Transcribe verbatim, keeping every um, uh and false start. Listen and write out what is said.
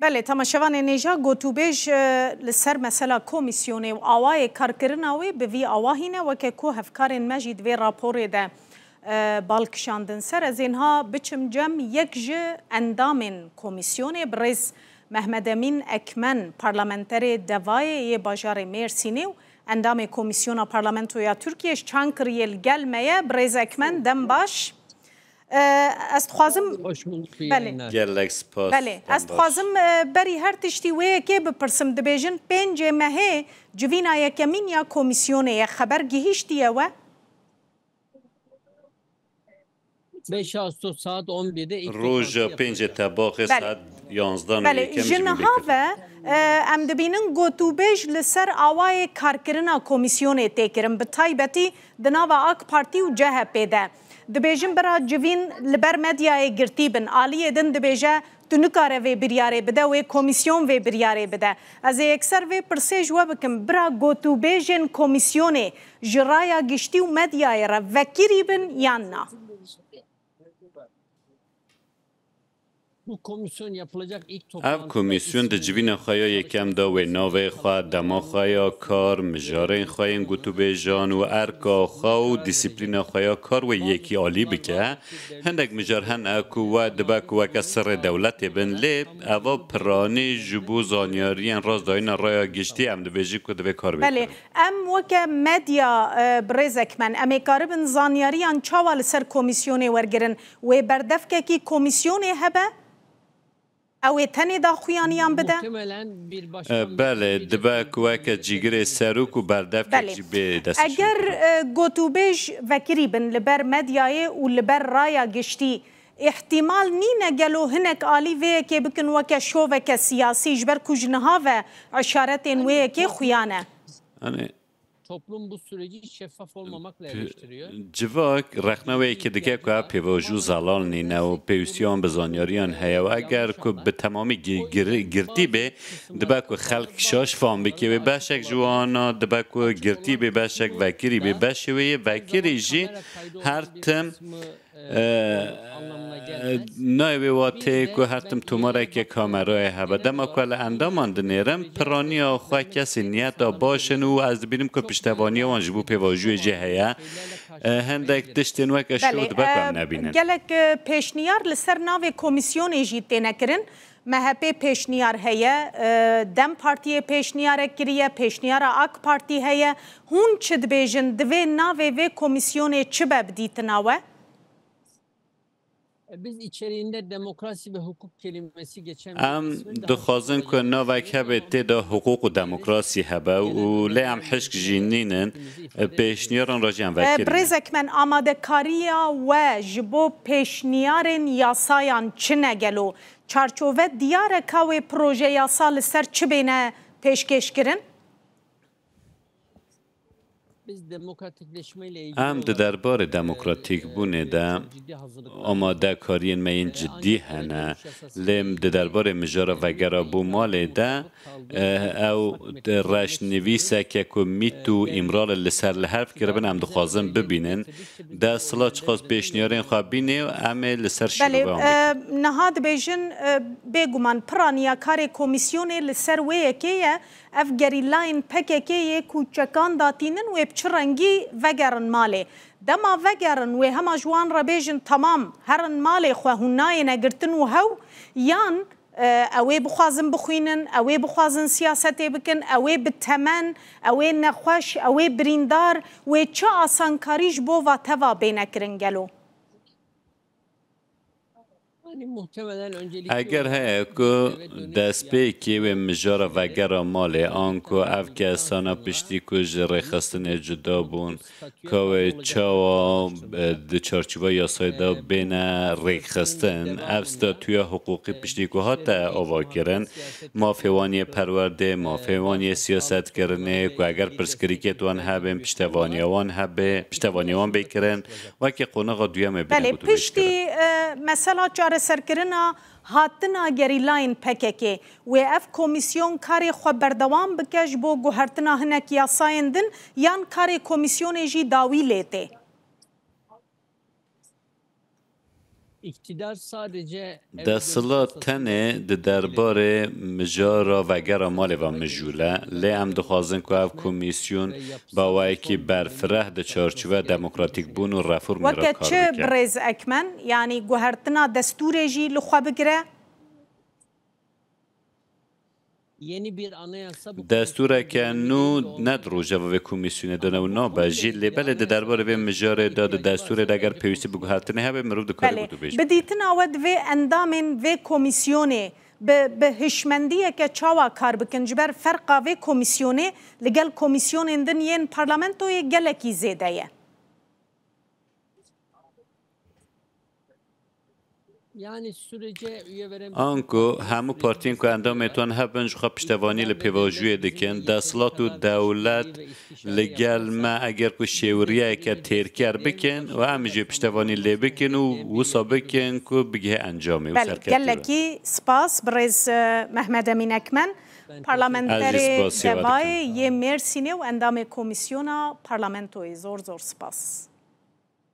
Belê, temaşevanên hêja, gotûbêj, e, li ser mesela komîsyonê û awayê karkirina wê bi vî awa hîne, weke ku hevkarên me jî di vê raporê de, e, bal kişandin ser. Ez ê niha biçim cem yek ji endamên komîsyonê, birêz Mehmed Emîn Ekmen, parlamenterê Devayê yê bajarê Mêrsînê û endamê Komîsyona Parlamentoya Tirkiyê ji Çankiriyê li gel me ye. Birêz Ekmen, dem baş. E, ez dixwazim Hoş bulduk, iyi Belê. yayınlar. Gelek spas. Belê, ez dixwazim, e, berî her tiştî wê yekê bipirsim. Dibêjin pêncê mehê civîna yekemîn ya komîsyonê ye. Xeber gihîştiye we? Beş Ağustos saat on birde ilk Roja toplantı pêncê yapılacak. Tebaxê Belê. saet yanzdan û Belê, yekemî ji jî niha bêtir. ve, e, em dibînin gotûbêj li ser awayê karkirina komîsyonê tê kirin, bi taybetî di nava AK Partî û C H P de. Dibêjin bira civîn li ber medyayê girtî bin. Aliyê din dibêje tu nikare vê biryarê bide, wê komîsyon vê biryarê bide. Ez ê yekser vê pirsê ji we bikim, bira gotûbêjên komîsyonê ji raya giştî û medyayê re vekirî bin yan na? Bu komisyon yapılacak ilk Ev toplantı komîsyon di civîna xwe ya yekem de wê navê xwe, dema xwe ya kar, mijarên xwe yên gotûbêjan û erka xwe û dîsîplîna xwe ya kar wê yekî alî bike. Hindek mijar hene ku we dibe ku weke sirrê dewletê bin, lê eva piranî ji bo zanyariyên rastdayîna raya giştî em dibêjin ku divê kar bê Belê, kirin. Em weke medya, e, birêz Ekmen, em ê karibin zanyariyan çawa li ser komîsyonê wergirin? Wê berdevkekî komîsyonê hebe? Ew ê tenê daxuyaniyan bide? Muhtemelen bir başkan E, Belê, dibe ku weke cîgirê serok û berdevkek Belê. jî bê destnîşan Eger, kirin. e, gotûbêj vekirî bin li ber medyayê û li ber raya giştî, îhtîmal nîne gelo hinek alî vê yekê bikin weke şoveke siyasî, ji ber ku ji niha ve işaretên wê yekê xuya ne? Yanî, Toplum bu süreci şeffaf olmamakla eleştiriyor. Civak rexne wê yekê dike ku ev pêvajo zelal nîne û pêwîstiya wan bi zanyariyan heye û eger ku bi temamî gi-, gir-, girtî bê, dibe ku xelk şaş fam bike wê beşek ji wana, dibe ku girtî bê beşek vekirî bê, beşê wê yê vekirî jî her tim, e, nayê wê wateyê ku her tim tomareke kamerayê hebe. Dema ku li endaman dinêrim, piraniya xwe kesê niyeta baş in û ez dibînim ku piştevaniya wan ji bo pêvajoyê jê heye. E, hindek tiştên weke şo Belê, dibe ku em e, nebînin. Gelek, e, pêşniyar li ser navê komîsyonê jî têne kirin. M H P pêşniyar heye, e, DEM Partiyê pêşniyarek kiriye, pêşniyara AK Partî heye. Hûn çi dibêjin? Divê navê vê komîsyonê çi be bi dîtina we? E, biz içeriğinde demokrasi ve hukuk kelimesi geçen bir Em kısmını da dixwazin ku navek hebe tê de hiqûq û demokrasî hebe û lê em hişk jî nînin, e, pêşniyaran re jî em E, vekirî ne. Birêz Ekmen, amadekariya we ji bo pêşniyarên yasayan çi ne gelo? Çarçove diyar e ka wê proje yasa li ser çi bêne pêşkêşkirin? Em di derbarê demokratîkbûnê de amadekariyên me yên cidî hene, lê di derbarê mijara vegera bo malê de, e, ew reşnivîseke ku Mît û Îmrali li ser li hev kiribin, em dixwazin bibînin. Deh sala çiqas pêşniyarên xwe bînê û em ê li ser Belê, şîrove wan e, bikin. Niha dibêjin, e, bêguman piraniya karê komîsyonê li ser wê yekê ye. Ev gerîlayên P K K yê ku çekan datînin wê bi çi rengî vegerin malê? Dema vegerin wê hema ji wan re bêjin, temam, herin malê xwe, hûn nayêne girtin û hew, yan, e, ew ê bixwazin bixwînin, ew ê bixwazin siyasetê bikin, ew ê bi temen, ew ê nexweş, ew ê birîndar, wê çi asankarî ji bo va teva bêne kirin gelo? Eger heye ku destpêkê wê mijara vegera malê, anku ev kesana piştî ku ji rêxistinê cuda bûn, ka wê çawa, e, di çarçoveya yasayê de bêne rêkxistin, ev statûya hiqûqî piştî ku hate avakirin, mafê wan yê perwerdê, mafê wan yê siyasetkirinê, ku eger pirsgirêkê wan hebin, piştevaniya wan hebe, piştevaniya wan bê kirin, weke qonaxa duyemê bide Belê, gotûbêjkirin. Piştî, e, mesela çareserkirina hatina gerîlayên P K K, wê ev komîsyon karê xwe berdewam bike ji bo guhertina hinek yasayên din, yan karê komîsyonê jî dawî lê tê? Desthilat tenê di derbarê mijara vegera malê ve mijûl e, lê em dixwazin ku ev komîsyon bi awayekî berfireh di çarçoveya demokratîkbûn û reformê re kar bike. Weke çi, birêz Ekmen? Yanî guhertina destûrê jî li xwe bigire? Destûreke nû ne di rojeva vê komîsyonê de ne û nabe jî, lê belê di derbarê vê mijarê de di destûrê de eger pêwîstî bi guhertinê hebe, mirov dikare Belê. Bi dîtina we divê endamên vê komîsyonê bi, bi hişmendiyeke çawa kar bikin? Ji ber ferqa vê komîsyonê li gel komîsyonên din yên parlamentoyê gelekî zêde ye. Anku hemû partiyên ku endamên wan hebin ji xwe piştevanî li pêvajoyê dikin. Desthilat û dewlet li gel me eger ku şêwiriyeke têrker bikin û em jî piştevanî lê bikin û wisa bikin ku bigihê encamê û Belê, serketî be. Gelekî spas birêz, e, Mehmet Emîn Ekmen, parlamenterê Devayê yê Mêrsînê û endamê Komîsyona Parlamentoyê. Zor zor spas.